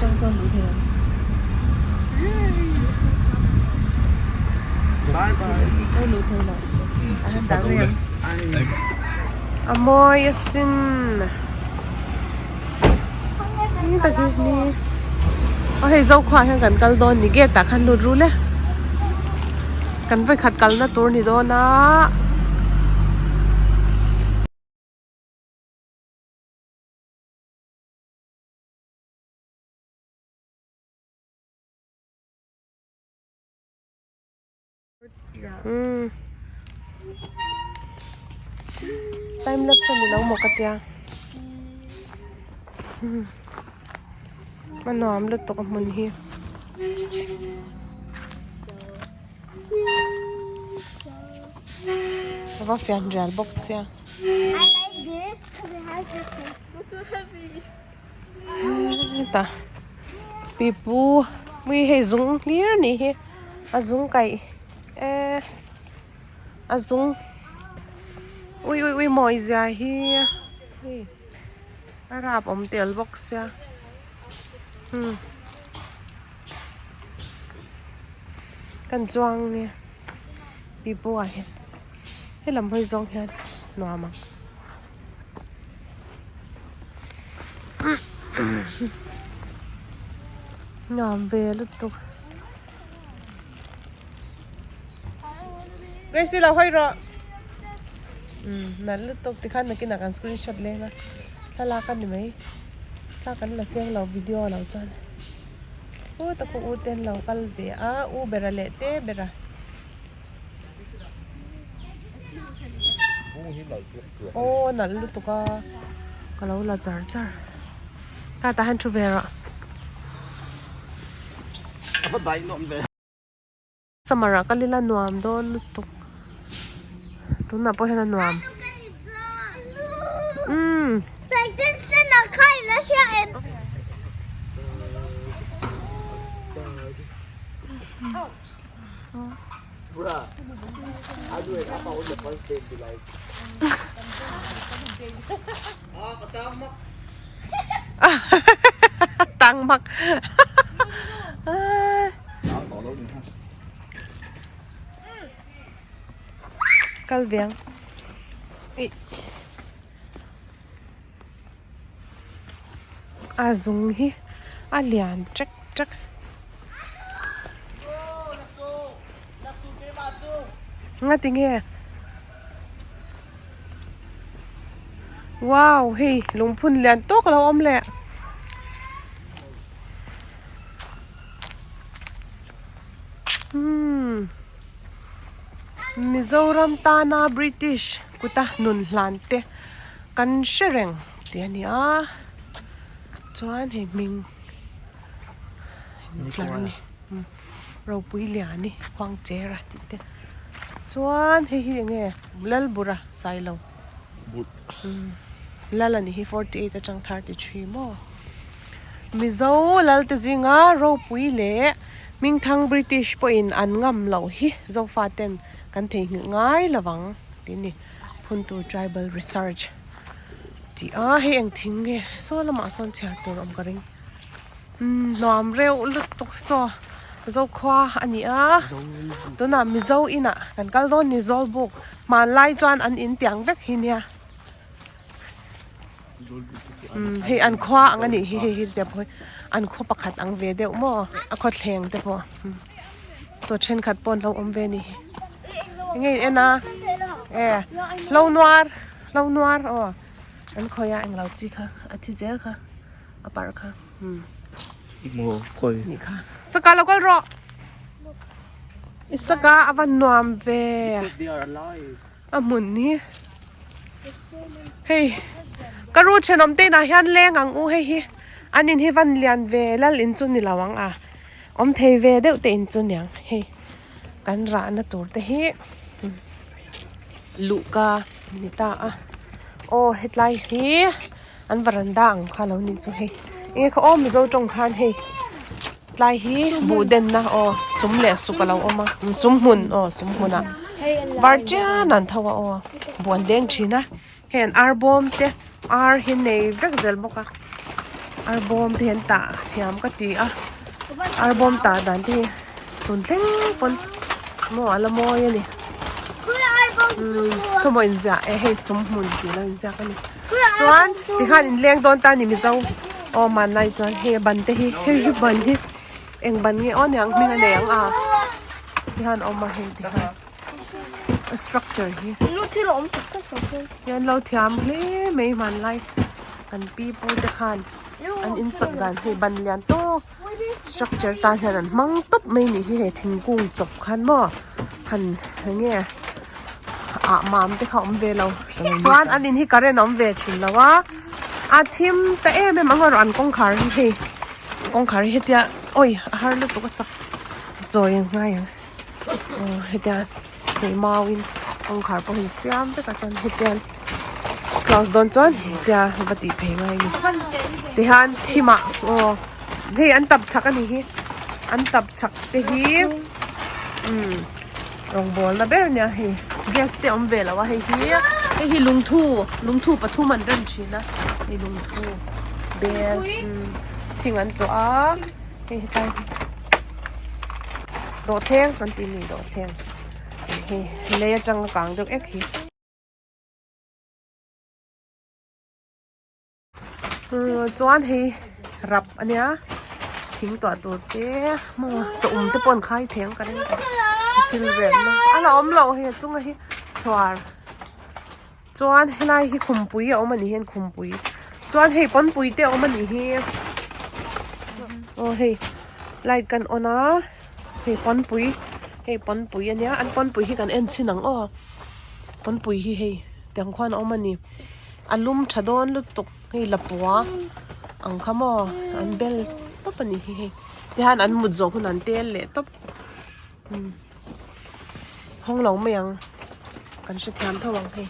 Atang sawn luh theih ang. Bye bye. Oi luh theih loh. A han dah mai ang. A mawi asin. Ni tak hi ni. Aw hei Zokhua hian kan kal dawn ni gate ah khan lut rul e. Kan vawikhat kalna tur ni dawn a. Umm time lapse a ni lo maw ka tia a nuam lutuk a hmun hi. A va fian rial bawk sia. Hetah pipu mui hei zung hlir a nih hi a zung kaih eee a zung ui ui ui mawi zia hi hei a rap awm tel bawk sia umm kan chuang nia pipu ah hian helam hawi zawng hian nuam ang. Nuam ve lutuk. Gracie lo hawi rawh. Umm nalh lutuk tikhan nakinah kan screenshot leng a thlalak a ni mai thla kan la seng lo video lo chuan u takhu u te an lo kal ve a u bera leh te bera. Aw nalh lutuk a ka lo la char char ta tah hian thu ve rawh summer ah kal ila nuam dawn lutuk tunah pawh hian a nuam umm. Tang mak. Kal ve ang. A zung hi a lian ṭek ṭek. Nga ti nge? Wow hei lungphun lian tawk a lo awm leh. Umm Mizoram tana British kuta nun hlan te kan hre reng tih a ni a chuan hei hming tlar a ni ropui lian i khuang cher a tih te chuan hei hi eng nge Lalbura Sailo lal a ni hi 48 atang 33 maw Mizo lal te zinga ropui leh hmingthang British pawhin an ngam loh hi Zofa ten kan theihnghilh ngai lovang tih a ni. Phuntu Tribal Research tih a hei eng thing nge saw lamah sawn chhiar tur a awm ka ring umm nuam reuh lutuk saw Zokhua a ni a tunah Mizo inah kan kal dawn ni Zawlbuk hmanlai chuan an in tiang vek hi nia umm hei an khua ang a nih hi hei hi te pawh hi an khaw pakhat ang ve deuh maw a khawthleng te pawh saw thenkhat pawh an lo awm ve a ni hi. Enge in en a e hlo nuar hlo nuar aw an khawi a englo chi kha a thi zel kha a parh kha umm nih kha saka lo kal rawh i saka a va nuam ve a hmun hi hei ka ru thenawm te inah hian leng ang u hei hi an in hi van lian ve lal in chu ni lo ang a awm thei ve deuh te in chu niang hei. Kan rahna tur te hi luhka a ni ta a aw hetlai hi an varanda ang kha lo nih chu hei enge kha aw mizo tawng khan hei tlai hi buh denna aw sum leh suk a lo awm a sum hmun aw sum hmunah var chian an tho a aw buh an deng thin a hei an ar bawm te ar hi nei vek zel bawk a. Arbawm te hi an tah thiam ka ti a arbawm tah dan te hi tun thleng pawn maw a la mawi a ni umm khawmaw inziah eh hei sum hmun tih lo inziak a ni chuan tikhan inleng dawn ta a ni mizo aw hmanlai chuan hei a ban te hi hei hi ban hi eng ban nge aw niang hming a nei ang a tikhan a awm a hei tikhan a structure hi hian lo thiam hle mai hmanlai kan pi pu te khan an insak dan hei ban lian tawk structure tan hian an hmang tawp mai a nih hi hei thingkung chawp khan maw han eng nge ah mam te kha awm ve lo chuan an in hi current a awm ve thin lo a a thim ta em em ang erawh an kawngkhar hi hei kawngkhar hi hetia awi a har lutuk a sak chawi ang ngai ang aw hetia hei mauin kawngkhar pawh hi siam vek a chuan hetian class dawn chuan hetia va tih phei ngai a ni tihian thimah aw hei an tap chhak a nih hi an tap chhak te hi umm rawngbawlna ber a nia hei gas te awm ve lo a hei hi hei hi lungthu lungthu pathum an rem thin a hei lungthu bel thing an tuah a hei hetlai hi dawhthleng kan tih a ni dawhthleng hei lei atanga kang deuh ek hi. Chuan hei rap a nia thing tuah tur te maw sawm te pawh an khai thei ang ka ring thil vel na a la awm loh hei a chunga hi chhuar chuan helai hi khumpui a awm a nih hian khumpui chuan hei pawnpui te a awm a nih hi aw hei light kan on a hei pawnpui hei pawnpui a nia an pawnpui hi kan en chhin ang aw pawnpui hi hei tiang khuan a awm a ni. A lum tha dawn lutuk hei lapua ang kha maw an bel tawp a ni hi hei tihian an mut zawh hunah an tel leh tawp hawng lo mai ang kan hrethiam tho ang hei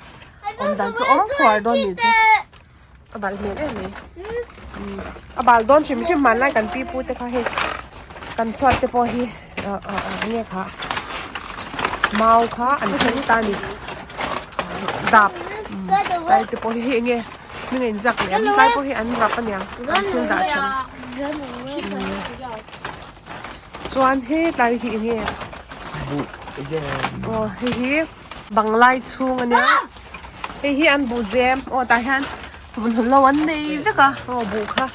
awm dan chu awm phuar dawn nih chu a balh hmel em mai a bal dawn hrim hrim hmanlai kan pi pu te kha hei kan chhuat te pawh hi ah ah ah enge kha mau kha an thleng ta a ni dap tlai te pawh hi hei enge hming a inziak leh ang tlai pawh hi an rap aniang an thil dah than chuan he tlai hi enge aw hei hi banglai chhung ania hei hi an buh zem aw tah hian lo an nei vek a aw buh kha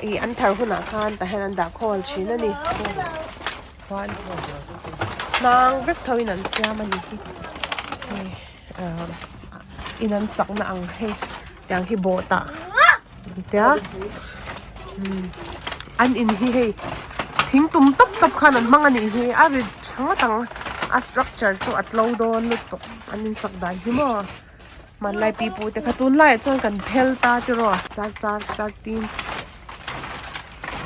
ih an thar hunah khan tah hian an dah khawl thin a ni chuan hnang vek tho in an siam a ni hi hei ah in an sak na ang hei tiang hi bawh tah tia an in hi hei thing tum tawp tawp khan an hmang a nih hi a ri tha ngawt ang a structure chu a tlo dawn lutuk an in sak dan hi maw. Hmanlai pi pu te kha tunlaiah chuan kan phel ta tiraw char char char tin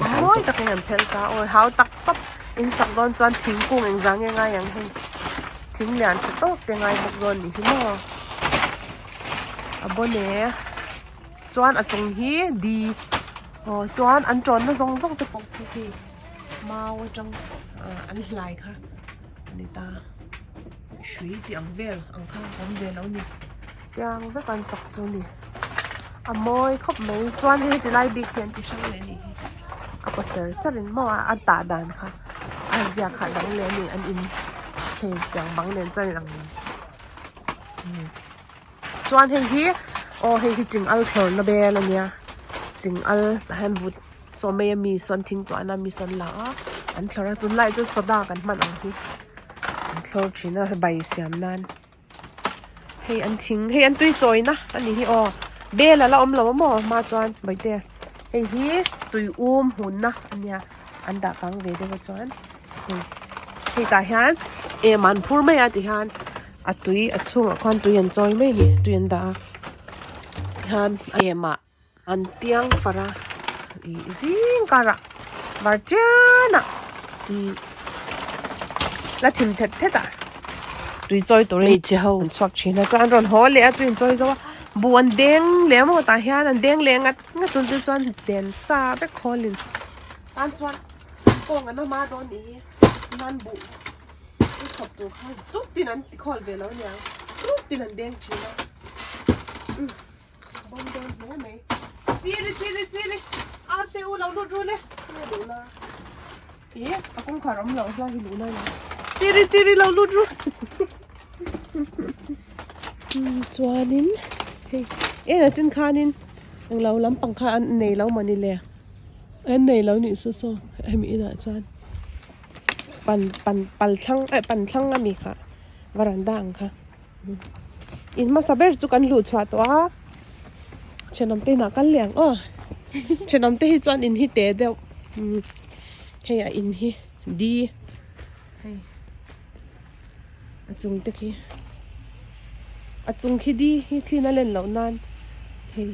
mawi takin an phel ta awi hau tak tawp in sak dawn chuan thingkung engzah nge ngai ang hei thing lian tha tawk te ngai bawk dawn nih hi maw a bawne chuan a chung hi di aw chuan an tawnna zawng zawng te pawh khi khi mau atang an hlai kha a ni ta. Hrui tih ang vel ang kha a awm ve lo ni. Tiang vek an sak chu ni. A mawi khawp mai chuan hei heti lai bik hi an ti hrang leh a nih hi. A paw ser ser in maw a tah dan kha a ziak kha a dang leh a ni an in hei tiang bang nen chuan in ang chuan hei hi aw hei hi ching al thlawr na bel a nia ching al tah hian vut saw mai a mi sawn thing tuahna mi sawn la a an thlawr a tunlaiah chuan soda kan hman ang hi. An thlawr thin a bai siam nan hei an thing hei an tui chawina a ni hi aw bel a la awm lo a maw hma chuan bawihte hei hi tui um hunna a nia an dah kang ve deuh a chuan hei hei tah hian em an phur mai a ti hian a tui a chhungah khuan tui an chawi mai a ni tui an dah a tihian em ah. An tiang far a ih zing karah var chianah ih la thim thet thet a tui chawi turin Hmeichhe ho an chhuak thin a chuan an rawn haw leh a tui an chawi zo a buh an deng leh a maw tah hian an deng leh ngat ngat chuan chu chuan den sa vek khawlin tan chuan kawng an awm a dawn nih hi tihian buh i thawk tur kha tuk tin an ti khawl ve lo aniang tuk tin an deng thin a. Bawm dawn hle mai. Chili chili chili. Ar. u lo lut rul e. Nge duh na. I a kawngkhar awm loh hla hi luh na ni. Chiri chiri lo lut rul. Chuanin hei eng ah chin khanin englo lampang kha an nei lo mawni le. An nei lo nih saw saw hemi inah chuan pan pan pal thlang eh pan thlang ami kha varanda ang kha. In hmasa ber chu kan luh chhuah tawh a thenawm te inah kal leh ang aw thenawm te hi chuan in hi te deuh umm hei a in hi di hei a chung te khi a chung khi di hi thlin a len loh nan hei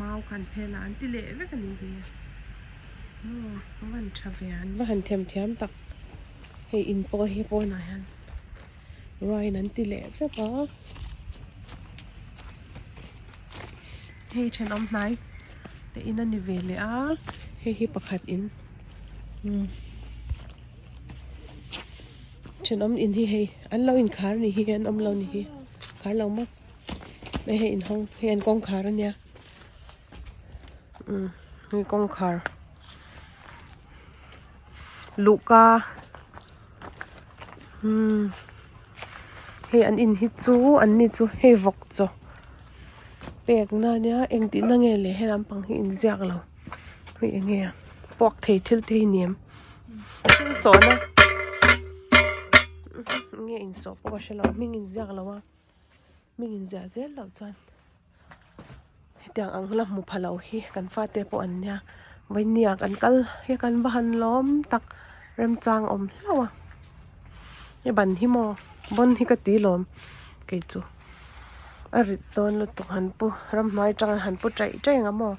mau khan phel a an ti leh vek a ni hi maw a van tha ve an va han themthiam tak hei in pawh hi pawnah hian. Ruain an ti leh vek a hei thenawm hnai te in a ni ve leh a hei hi pakhat in umm thenawm in hi hei an lo inkhar ni hi an awm lo ni hi khar lo maw hei hei inhawng hei an kawngkhar a nia umm hei kawngkhar luhka. Umm hei an in hi chu an ni chu hei vawk chaw pek na ania engtih na nge le he lampang hi inziak lo hei eng nge puak thei thil te hi ni em thil sawhna eng nge insawh pawh ka hrelo hming inziak lo a hming inziah zel loh chuan. Hetiang ang la hmu pha lo hi kan fate pawh an nia vawihnia kan kal hi kan va han lawm tak remchang awm hlauh a he ban hi maw bawn hi ka ti lawm kei chu a rit dawn lutuk han pu ramhnuai atanga han pu chaih chaih ang a maw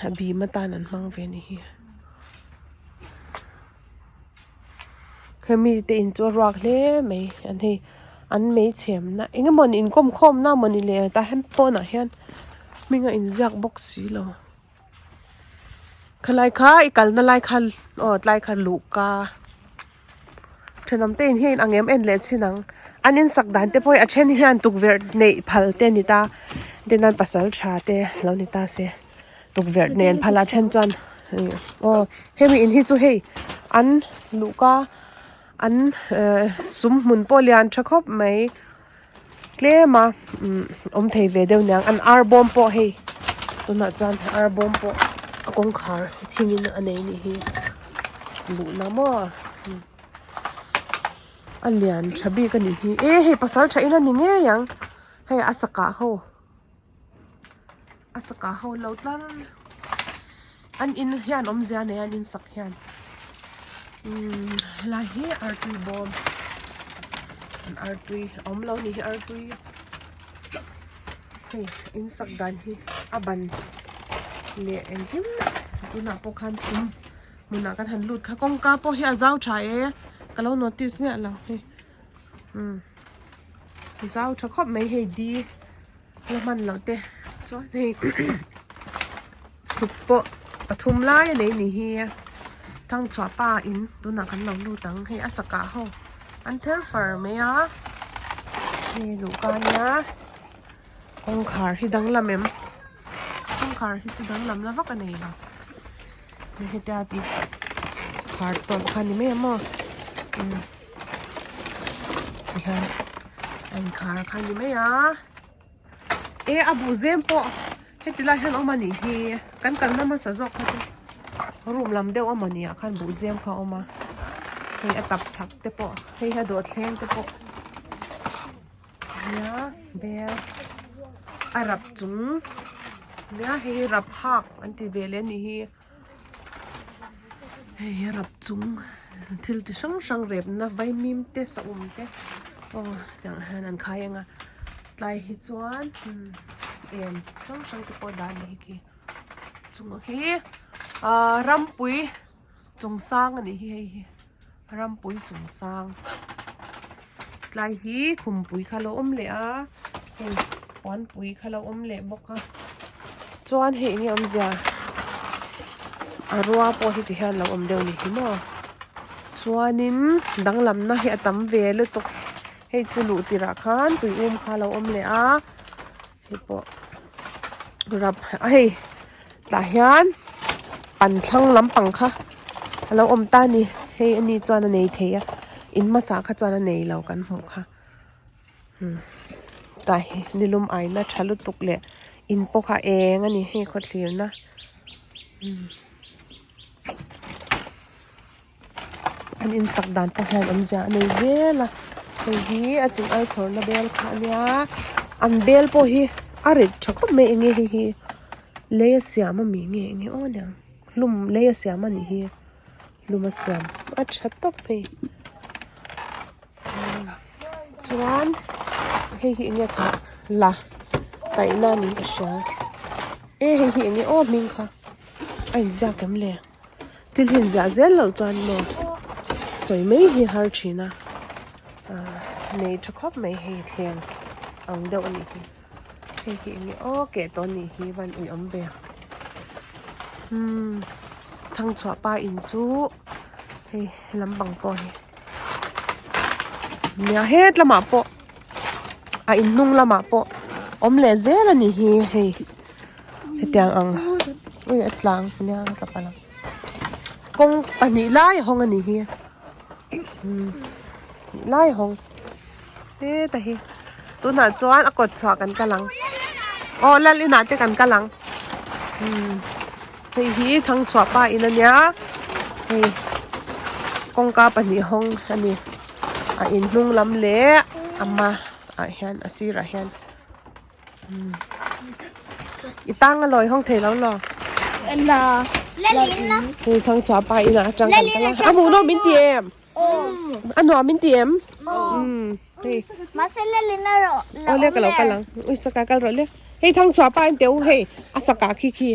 a bim atan an hmang ve a ni hi. Hemi te in chu a ruak hle mai an hei an meichhem na eng emawni inkawm khawm na mawni le tah hian pawnah hian hming a inziak bawk si lo khalai kha i kalna lai kha aw tlai kha luhka thenawm te in hian ang em en leh chin ang an insak dan te pawh hi a then hian tukverh neih phal te a ni ta tin an pasal tha te lo ni ta se. Tukverh nen phal ah then chuan aw hemi in hi chu hei an luhka an ehh sum hmun pawh lian tha khawp mai tlem a umm awm thei ve deuh niang an ar bawm pawh hei tunah chuan ar bawm pawh a kawngkhar thingin a nei anih hi luhna maw a lian tha bik anih hi e hei pasal tha in a ni ngei ang hei a sakah ho. A sakah ho lo tlar an in hian awmzia nei a an in sak hian umm helai hi artui bawm an artui a awm lo a nih hi artui hei in sak dan hi a ban leh engkim tunah pawh khan sum hmunah kan han lut kha kawngka pawh hi a zau tha e ka lo notice miah lo hei umm zau tha khawp mai hei di. La hman loh te chuan hei sup pawh pathum lai a nei ni hi thangchhuah pa in tunah kan lo lut ang hei a sakah ho an ther far mai a hei luhka ania kawngkhar hi danglam em kawngkhar hi chu danglam la vak a nei lo hei hetia tih khar tawp kha ni mai ang maw umm tihian a inkhar kha ni mai a e a buh zem pawh heti lai hian awm a nih hi kan kalna hmasa zawk kha chu room lam deuh a mawni ah khan buh zem kha a awm a hei a tap chhak te pawh hei hi a dawhthleng te pawh nia bel a rap chung nia hei hi rap hak an ti ve leh a nih hi. Hei hi rap chung thil chi hrang hrang repna vaimim te saum te aw tiang hian an khai ang a tlai hi chuan em hrang hrang te pawh dah a ni khi chung hi ahh rampui chung sang a nih hi hei hi rampui chung sang tlai hi khumpui kha a lo awm leh a hei puanpui kha a lo awm leh bawk a chuan hei eng nge awmzia a rua pawh hi ti hian a lo awm deuh a ni hi maw chuanin danglamna hi a tam ve lutuk hei chu luh tirah khan tui um kha a lo awm leh a hei pawh rap a hei tah hian. pan thlang lampang kha a lo awm ta a ni hei ani chuan a nei thei a in hmasa kha chuan a nei lo kan hmuh kha tah hi nilum aina tha lutuk leh in pawh kha eng a ni hei khawthlirna. An insak dan pawh hian awmzia a nei zel a hei hi a ching ai thlawrna bel kha a nia an bel pawh hi a rit tha khawp mai eng nge hei hi lei a siam ami nge eng nge aw niang hlum lei a siam a nih hi hlum a siam a tha tawp hei chuan hei hi eng nge kha la kaihna niin ka hria e hei hi eng nge aw hming kha a inziak em le. Thil hi inziah zel loh chuan maw sawi mai hi har thin a ah nei tha khawp mai hei thleng ang deuh a nih hi hei hi eng nge aw keh tawh a nih hi van ui awm ve umm thangchhuah pa in chu hei he lampang pawh hi nia het lamah pawh a in hnung lamah pawh awm leh zel a nih hi hei. Hetiang ang ui a tlang nia a tla palh ang kawng pahnih lai a hawng a nih hi umm pahnih lai a hawng heta hi tunah chuan a kawt chhuah kan kal ang aw lal inah te kan kal ang umm hei hi thangchhuah pa in a nia hei kawngka pahnih hawng a ni a in hnung lam leh a hma ah hian a sirah hian. I tang a lawi hawng thei lo law. Hei thang chhuah pa inah atang kan kal a. A hmuh nawm min ti em? A nuam min ti em? Hei. Aw le ka lo kal ang. Ui saka kal rawh le. Hei thang chhuah pa in teu hei a saka khi khi.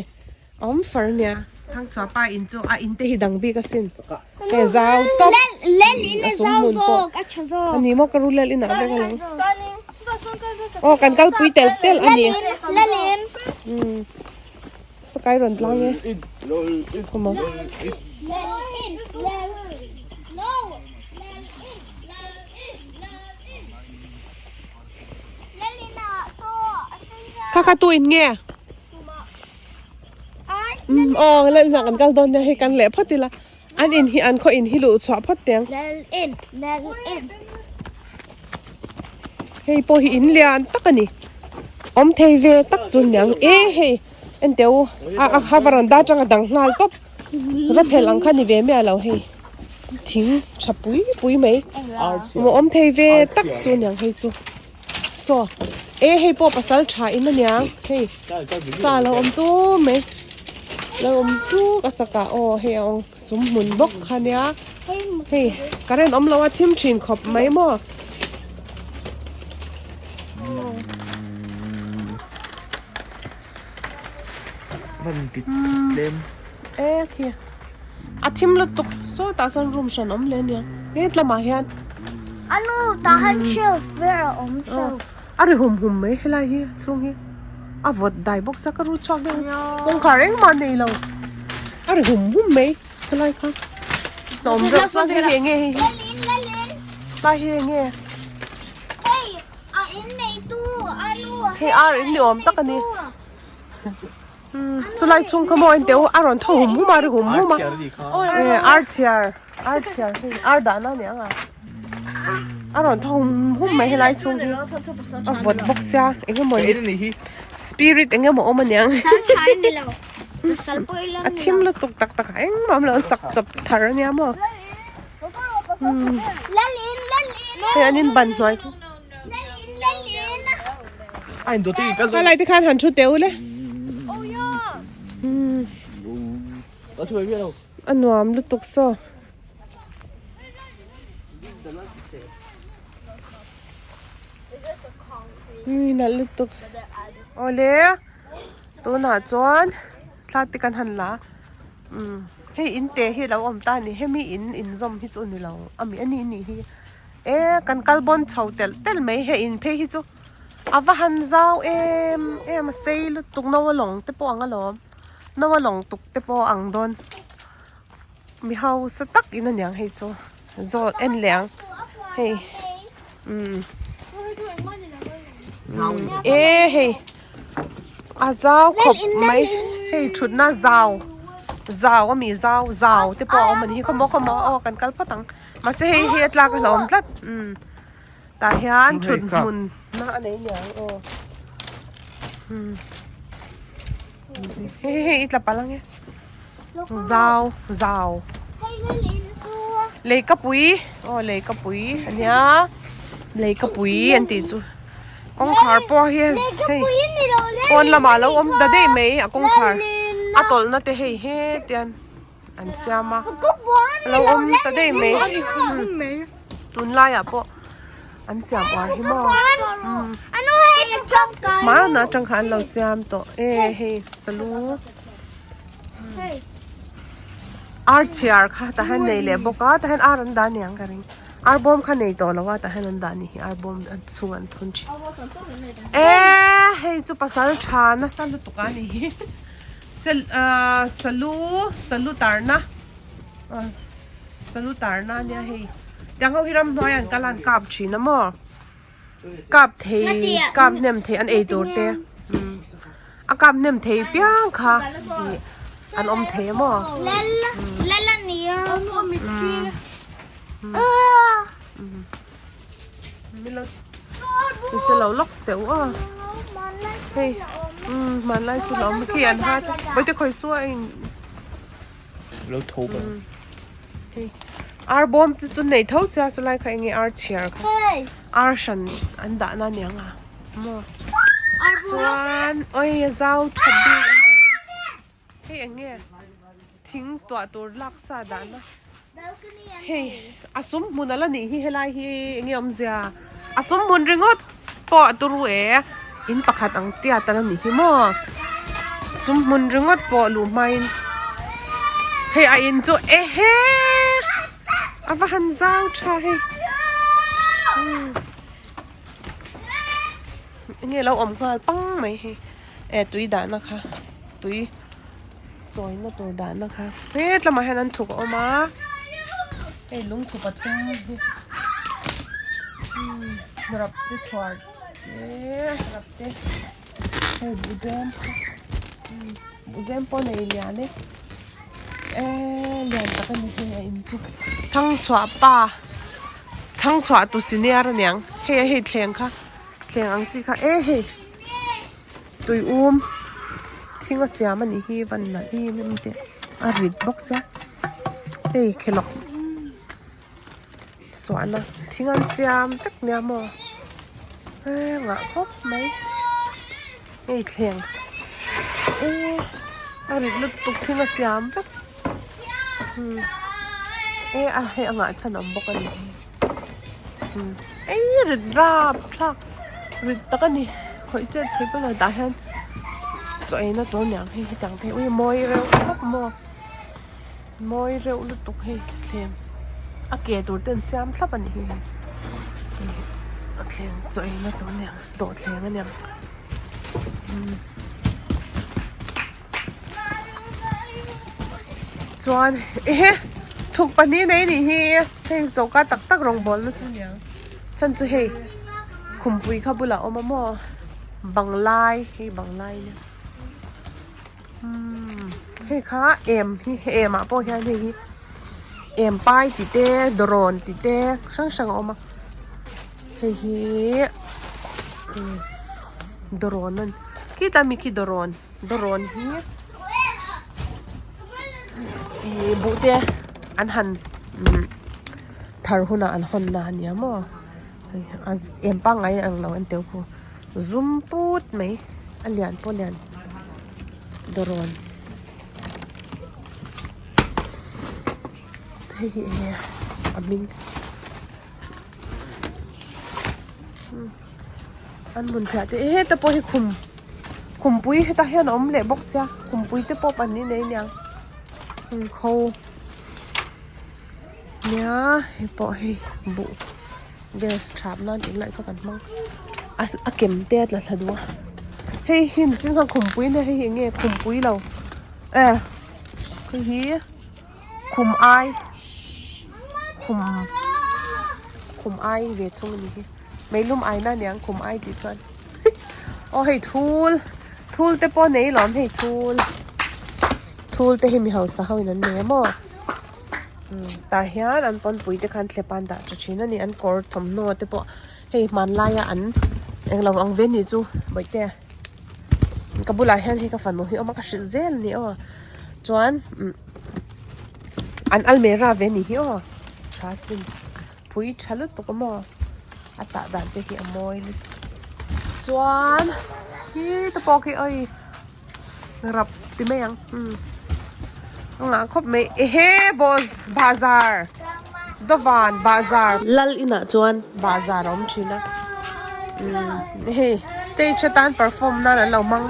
A awm far nia. Thang chhuah pa in chu a in te hi dang bik asin. Hei zau tawp. A sum hmun pawh. A ni maw ka ru lel inah vek alang. Aw kan kal pui tel tel a ni. Sakai rawn tlang e. Khawmaw. Kha kha tu in nge? Umm aw lal inah kan kal dawn nia hei kan leh phawt ila an in hi an khaw in hi luh chhuah phawt teng hei pawh hi in lian tak a ni awm thei ve tak chu niang e hei enteh u a a varanda atanga dang nghal tawp rapel ang kha ni ve miah lo hei thing tha pui pui mai awm thei ve tak chu niang hei chu. Saw e hei pawh pasal tha in ania hei sa lo awm tur mai lo awm tuk a sak ah aw hei a awng sum hmun bawk kha nia hei current awm lo a thim thin khawp mai maw. E khi a thim lutuk sawtah sawn room hran awm leh ania he tlamah hian Anu tah hian shelf ber a awm shelf. A ri hum hum mai helai hi chhung hi a vawt dai bawk sia ka ru chhuak deuh kawngkhar engmah nei lo a ri hum hum mai helai kha hnawm deuh chuan hei hi enge hei hi tlai hi enge. Hei ar in ni awm tak a ni. Chulai chhung kha maw enteh u a rawn thaw hum hum a ri hum hum a. E ar chhiar ar chhiar hei ar dahna a ni ang a. A rawn thaw hum hum mai helai chhung hi. A vawt bawk sia eng emaw ni spirit eng emaw awm a niang. A thim lutuk tak tak a engmah awm lo an sak chawp thar a nia maw. Hei an in ban hnuai khi. Kha lai te khan han thu teh u le. A nuam lutuk saw. Ui nalh lutuk. Awle tunah chuan thla te kan han la a. Umm hei in te hi a lo awm ta a ni hemi in inzawm hi chu a ni lo ami a ni nih hi e kan kal bawn chho telh telh mai hei in phei hi chu a va han zau em em a sei lutuk naua lawng te pawh ang alawm naua lawng tuk te pawh a ang dawn mi hausa tak in aniang hei chu zawt en leh ang hei umm e hei. A zau khawp mai hei thutna zau Zau ami zau zau te pawh a awm a ni hi khawmaw khawmaw aw kan kal phawt ang mahse hei hi a tlak a hlauhawm tlat umm tah hian thut hmun na a nei niang aw umm hei hei i tla palh ang e zau zau leikapui aw leikapui a nia leikapui an tih chu. Kawngkhar pawh hi hei pawn lamah a lo awm ta daih mai a kawngkhar a tawlhna te hei hetian an siam a a lo awm ta daih mai tunlaiah pawh an siam uar hi maw hmanah atang khan an lo siam tawh e hei salu ar chhiar kha tah hian nei leh bawk a tah hian ar an dah aniang ka ring. Ar bawm kha nei tawh lo a tah hian an dah ni hi ar bawm an chhungah an thun thin e hei chu pasal tha nasa lutuk a ni hi sel ah salu salu tarna ah salu tarna ania hei tiang ho hi ramhnuai an kal a an kap thin a maw kap thei kap hnem thei an ei tur te a kap hnem thei piang kha ih an awm thei a maw. Che lo lawk teuh a hei umm hmanlai chu lo awm khi an hat a bawihte khawi suah a in lo tho bawk hei ar bawm te chu nei tho sia chulai kha enge ar chhiar kha ar hran an dah na aniang a maw chuan oi a zau tha bik a ni. Hei eng nge thing tuah tur lak sa dahna hei a sum hmun ala nih hi helai hi eng nge awmzia a sum hmun ringawt pawh a turu e in pakhat ang tiat ala nih hi maw sum hmun ringawt pawh luh hmain hei a in chu ehe a va han zau tha hei eng nge lo awm nghal pang mai hei. E tui dahna kha tui chawina tur dahna kha hetlamah hian an thuk a awm a hei lungthu pathum hi umm rap te chhuar te rap te hei buhzem kha umm buhzem pawh nei lian e e lian tak a ni hei a in chu thangchhuah pa thangchhuah tu senior aniang hei a hei thleng kha thleng ang chi kha e hei. Tui um thing a siam a nih hi van nalh em em teh a rit bawk sia hei khelawk suahna thing an siam vek nia maw engah khawp mai hei thleng e a rit lutuk thing a siam vek e a hei a ngah chhan a awm bawk a ni. Ei rit rap thlak rit tak a ni khawih chet thei pawn a tah hian chaw ei na tur niang hei hetiang te hi ui mawi reuh khawp maw mawi reuh lutuk hei thleng a ke tur te an siam thlap a ni hi hei a thleng chaw ei na tur niang dawhthleng a niang. Chuan ehe thuk pahnih nei nih hi hei choka tak tak rawngbawl na chu aniang chhan chu hei khumpui kha bulah a awm a maw banglai hei banglai nia umm hei kha em hi em ah pawh hian hei hi em pai tih te dawrawn tih te hrang hrang a awm a hei hi umm dawrawn a ni khita mi khi dawrawn. Dawrawn hi ih buh te an han thar hunah an hawn na a nia maw hei a em pangngai ang lo en teuh khu zum put mai a lian pawh lian dawrawn hei hi enge a hming an hmun phiah te heta pawh hi khum khumpui hetah hian a awm leh bawk sia khumpui te pawh pahnih nei aniang kho nia hei pawh hei buh vel thap nan tih lai chu kan hmang a a kem te a tla thla duh a hei hi nichin khan khumpui nia hei hi eng nge khumpui lo e hei hi. Khum ai khum khum ai ve thung a ni hi meilum ai na aniang khum ai tih chuan aw hei thul thul te pawh nei lawm hei thul. Thul te hi mi hausa ho in an nei a maw umm tah hian an pawnpui te khan thlep an dah tha thin a ni an kawr thawmhnaw te pawh hei hmanlaia an englo ang ve nih chu bawihte ka bulah hian hei ka fanu hi a awm a ka hrilh zel a ni aw chuan umm an almera ve nih hi aw tha sin. Pui tha lutuk a maw a tah dan te hi a mawi lutuk chuan hi te pawh khi oi rap ti mai ang umm a ngah khawp mai ehe boss bahzar dawvan bahzar lal inah chuan bahzar a awm thin a umm hei stage atan perform nan an lo hmang.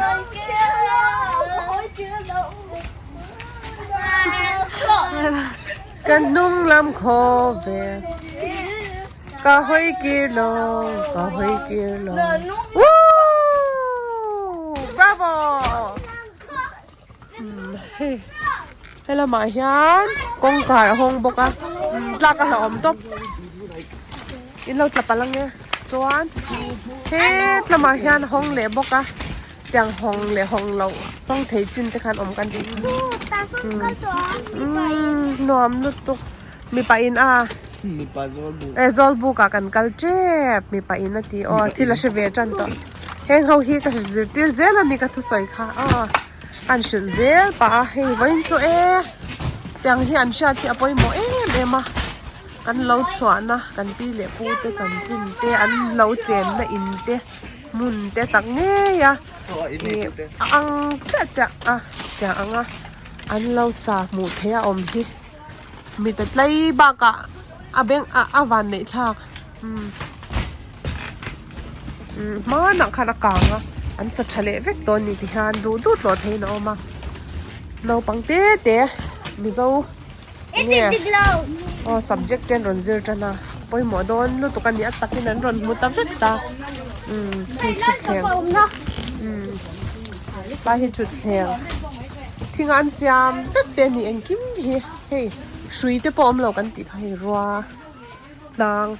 Ka hnung lam khaw ve Ka hawi kir lo ka hawi kir lo Woo! Bravo! Hei he lamah hian kawngkhar a hawng bawk a tlak a hlauhawm tawp in lo tla palh ange chuan he tlamah hian a hawng leh bawk a. Tiang hawng leh hawng loh hawng thei chin te khan awm kan tih umm nuam lutuk mipa in a mipa zawl buk e zawl buk ah kan kal tep mipa in a ti aw thil a hre ve tan tawh heng ho hi ka zirtir zel a ni ka thusawi kha aw an hrilh zel pah a hei vawiin chu e tiang hi an hriat hi a pawimawh em em a kan lo chhuahna kan pi leh pu te chanchin te an lo chenna in te. Hmun te tak ngei a ih a ang chiah chiah a tiang ang a an lo sa hmuh theih a awm hi mit a tlai bakah a beng ah a van neih thlak umm umm hmanah khan a kang a an sa tha leh vek dawn a ni ti hian duh duh tlawh theihin a awm a naupang te te mizo. Enge aw subject te an rawn zir tan a pawimawh dawn lutuk a ni a takin an rawn hmu ta vek ta umm hei thutthleng umm tlai hi thutthleng thing an siam vek te a ni engkim hi hei hrui te pawh awm lo kan tih kha hei rua hnang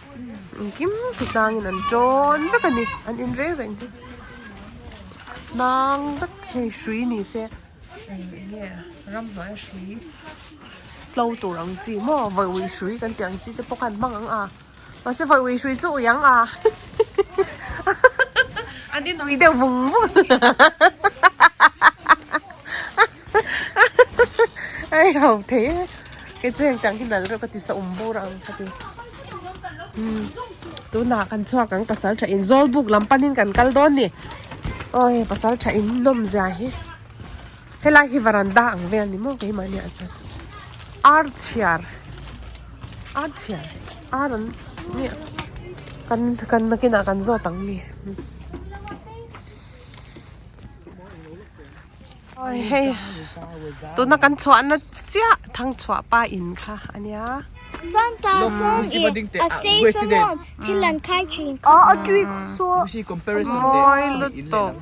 engkim hi hnangin an tawn vek a ni an in reng reng hi hnang vek hei hrui ni se. Enge ramhnuai a hrui tlo tur ang chi maw vawiui hrui kan tih ang chi te pawh khan hmang ang a mahse vawiui hrui chu ui ang a an in ui deuh vung vung hei ho thei e kei chu heng tang hi nal reuh ka ti sa um bur ang ka ti tunah kan chhuak ang pasal tha in zawlbuk lam panin kan kal dawn ni awi pasal tha in nawm zia hi helai hi varanda ang vel ni maw keimahni ah chuan ar chhiar ar chhiar ar an nge kan kan nakinah kan zawt ang ni. Awi hei tuna kan chhuahna chiah thangchhuah pa in kha a nia. Chuan ta sawn i a sei saw maw thil an khai thin kha. Mawi lutuk.